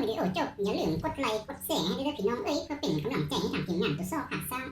ວິດີໂອຈົບ ຢ່າລືມກົດໄລກົດແຊໃຫ້ເດີພີ່ນ້ອງເອີຍ ເພື່ອເປັນກຳລັງໃຈໃຫ້ທາງທີມງານໂຕຊອກຫາສ້າງ.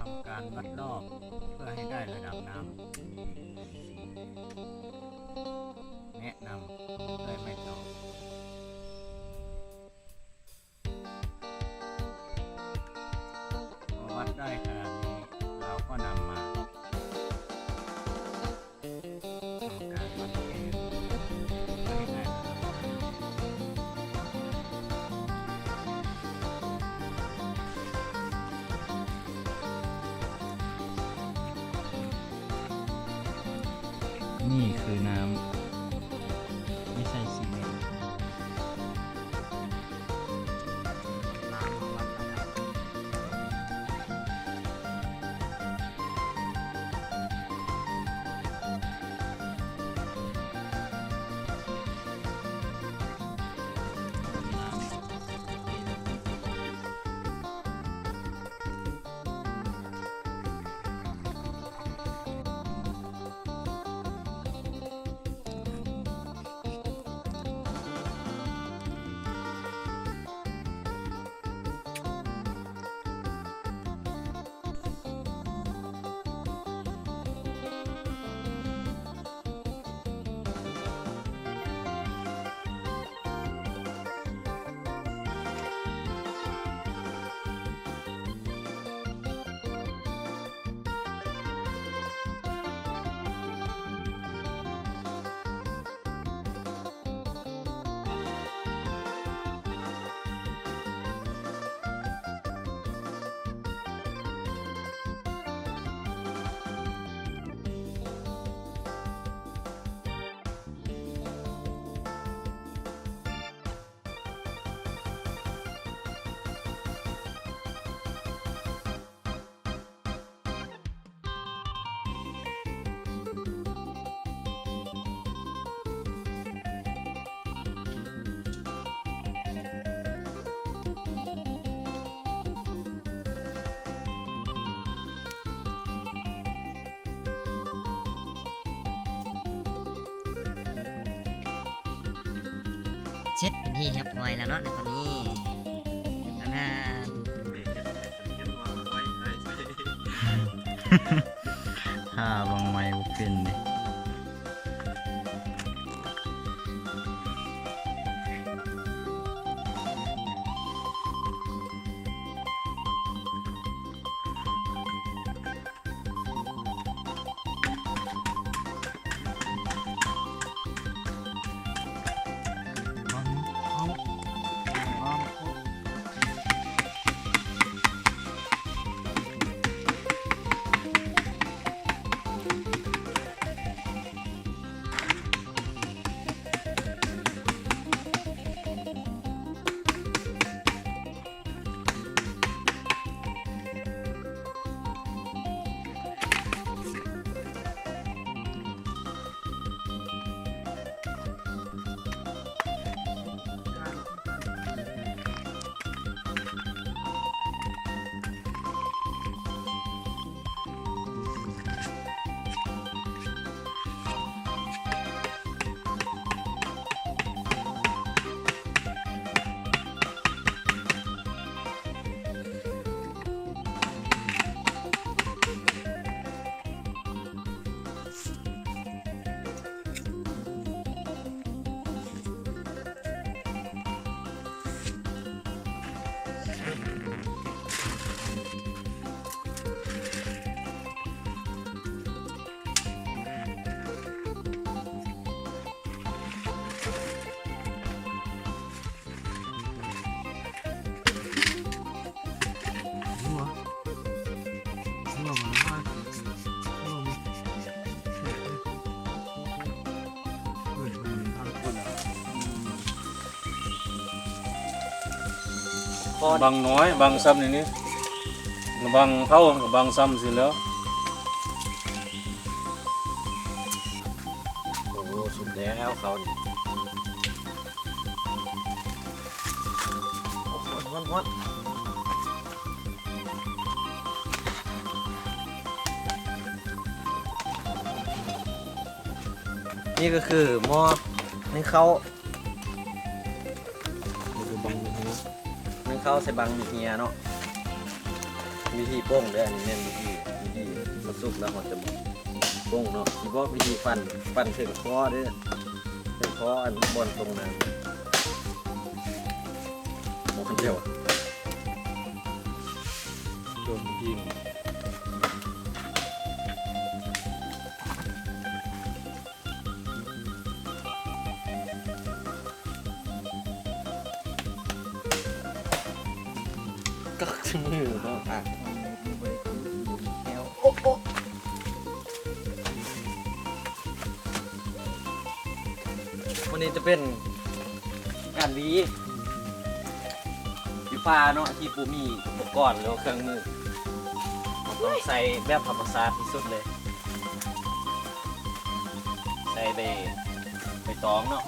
ທຳການວັດລອບເພື່ອໃຫ້ໄດ້ລະດັບນ້ຳ. ແນະນຳດ້ວຍໄມ້ຕອກ. ພໍວັດໄດ້ຂະໜາດນີ້ ເຮົາກໍນຳມາ ນີ້ຄືນ້ຳ ໄມ່ໃສ່ຊີເມັນ. ເສັດເປັນທີ່ຮຽບຮ້ອຍແລ້ວເນາະ ໃນຕອນນີ້ ອັນນ່າ ຖ້າບັງໄມ້ບໍ່ເປັນເດ້. ເ ບັງນ້ອຍ ບັງຊ່ຳນີ້ນີ້ ລະວັງເຜົາ ບັງຊ່ຳຊີ້ແລ້ວ. ໂອ້ ສຸກແລ້ວເຂົ້ານີ້ ຮ້ອນໆໆ. ນີ້ກໍຄືໝໍ້ໜຶ້ງເຂົ້າ ນີ້ຄືບັງໜຶ້ງເຫືອ ໜຶ້ງເຂົ້າໃສ່ບັງໜຶ້ງເຫືອເນາະ. ວິທີປົງເດີ ອັນນີ້ແມ່ນວິທີ ວິທີມັນສຸກແລ້ວເຮົາຈະປົງເນາະ. ຊິບອກວິທີປັ່ນ ປັ່ນເຖິງຄໍເດີ ເຖິງຄໍອັນບ່ອນຕົງນັ້ນ ບໍ່ຄັນດຽວ ໂດນຍິງ. ກັກມືເນາະ ອ່ະ ໂອ້ ໂອ້ ມື້ນີ້ຈະເປັນການຫວີ ຢູ່ປ່າເນາະ ທີ່ບໍ່ມີອຸປະກອນ ຫຼືວ່າເຄື່ອງມື ຕ້ອງໃຊ້ແບບທຳມະຊາດທີ່ສຸດເລີຍ ໃສ່ໃບ ໃບຕອງເນາະ.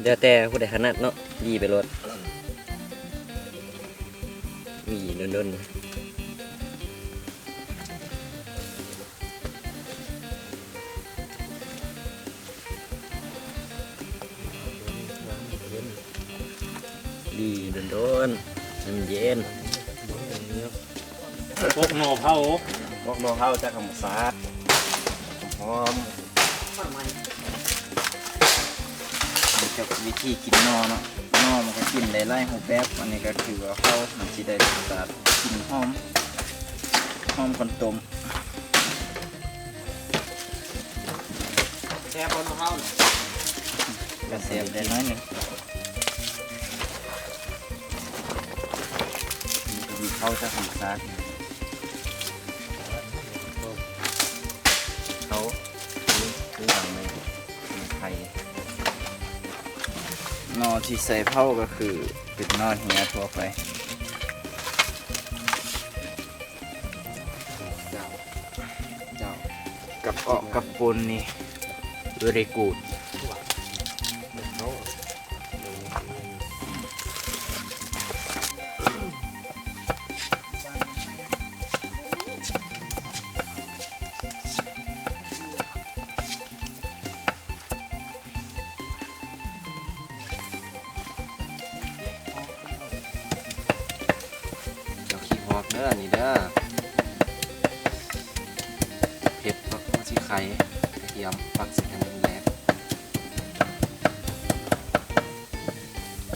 ແລ້ວແຕ່ຜູ້ໃດຖະໜັດເນາະ ຫວີໄປໂລດ ຫວີດົນໆ. ດີໂດນໆ ໃຫ້ມັນເຢັນ. ພວກໜໍ່ເຜົາ ພວກໜໍ່ເຜົາຈາກທຳມະຊາດ ຫອມ ນີ້ກໍວິທີກິນໜໍ່ເນາະ ໜໍ່ມັນກໍກິນໄດ້ຫຼາຍຮູບແບບ. ອັນນີ້ກໍຄືວ່າເຜົາ ມັນຊິໄດ້ລົດຊາດ ກິ່ນຫອມ ຫອມຄວັນຕົ້ມ. ແຊບບໍ່ນ້ອງເຮົາ? ກະແຊບໄດ້ໜ້ອຍໜຶ່ງ. ມີເຂົ້າຈາກທຳມະຊາດ ເຂົ້າ ຄືຫຍັງໃນໄທ. ໜໍ່ທີ່ໃສ່ເຜົາກໍຄືເປັນໜໍ່ເຫືອທົ່ວໄປ. ເຈົ້າ ກັບເອາະກັບປົ່ນນີ້ very good. ເຈົ້າຂີ້ຮອກເດີ ອັນນີ້ເດີ ເຜັດ ຜັກຫົວສີໄຄ ກະທຽມ ຜັກສີໄຄແດງ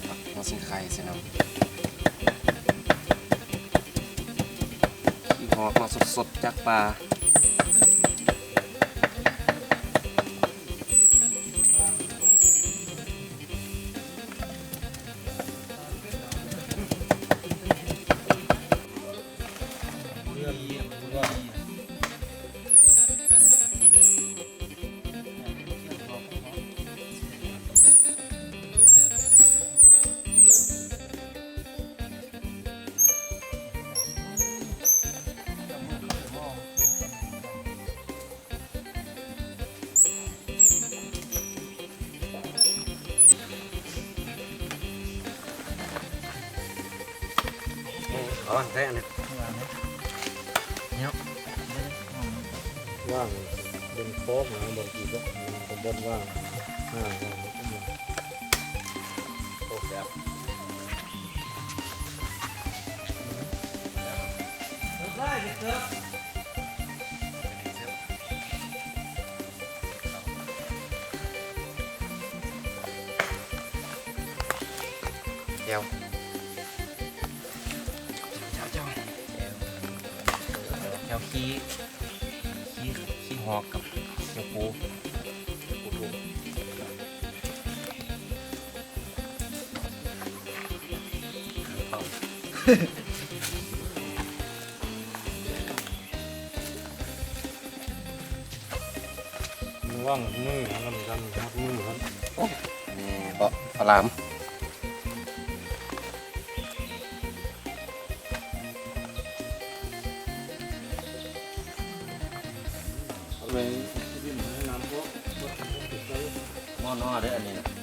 ຜັກຫົວສີໄຄໃສ່ນຳ ຂີ້ຮອກເນາະ ສົດໆ ຈາກປ່າ. ເລືອດ ເລືອດ ອ່ອນແທ້ອັນນີ້ ເນາະ ວ່າງເປັນຄອກນະ ບາງທີກໍເປັນບ່ອນວ່າງ ອ່າ ວ່າງ ໂອ້ ແຊບ ແຈ່ວ ແຈ່ວ ແຈ່ວ ແຈ່ວຂີ້ ຂີ້ ຂີ້ຫອກກັບແຈ່ວປູ ປູ ລະວັງມືນຳກັນ ຮັກມືຫັ້ນ ໂອ້ ນີ້ເບາະພະລາມ ເອົາໄປກິນໃນນ້ຳພວກ ໝໍ່ໜໍ່ເດີ້ ອັນນີ້ນະ.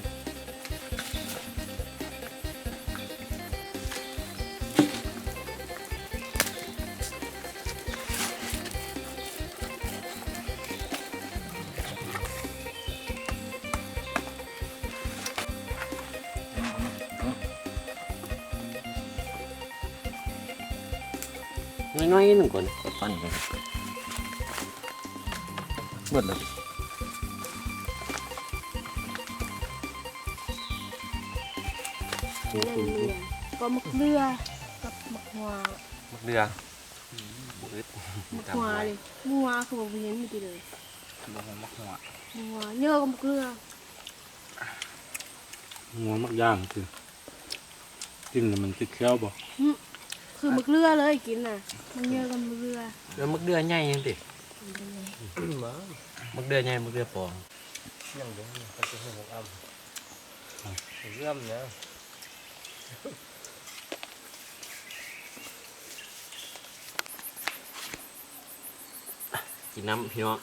ໜ້ອຍໆໜຶ່ງກ່ອນ ປັ່ນກ່ອນ ເບິດແລ້ວ ແລ້ວກໍໝາກເດືອກັບໝາກຫວ້າ ໝາກເດືອ ບໍ່ອຶດ ໝາກຫວ້າເດ້ ໝາກຫວ້າຄືວ່າບໍ່ເຫັນມື້ກີ້ເລີຍ ບໍ່ຮູ້ໝາກຫວ້າ ໝາກຫວ້າເຢີກັບໝາກເດືອ ງົວໝາກຢ່າງ ຄື ກິນແລ້ວມັນຕິດແຂ້ວບໍ່? ຫຶ ຄືໝາກເດືອເລີຍກິນນະ ມັນເຢີກັບໝາກເດືອ ແລ້ວໝາກເດືອໃຫຍ່ຈັ່ງຕິ ໝາກເດືອໃຫຍ່ ໝາກເດືອປອງ ຍັງເດີ ກໍຊິຮູ້ໝາກອຳ ເລື່ອມນະ ກິນນ້ຳພີ່ນ້ອງ.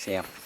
ແຊບ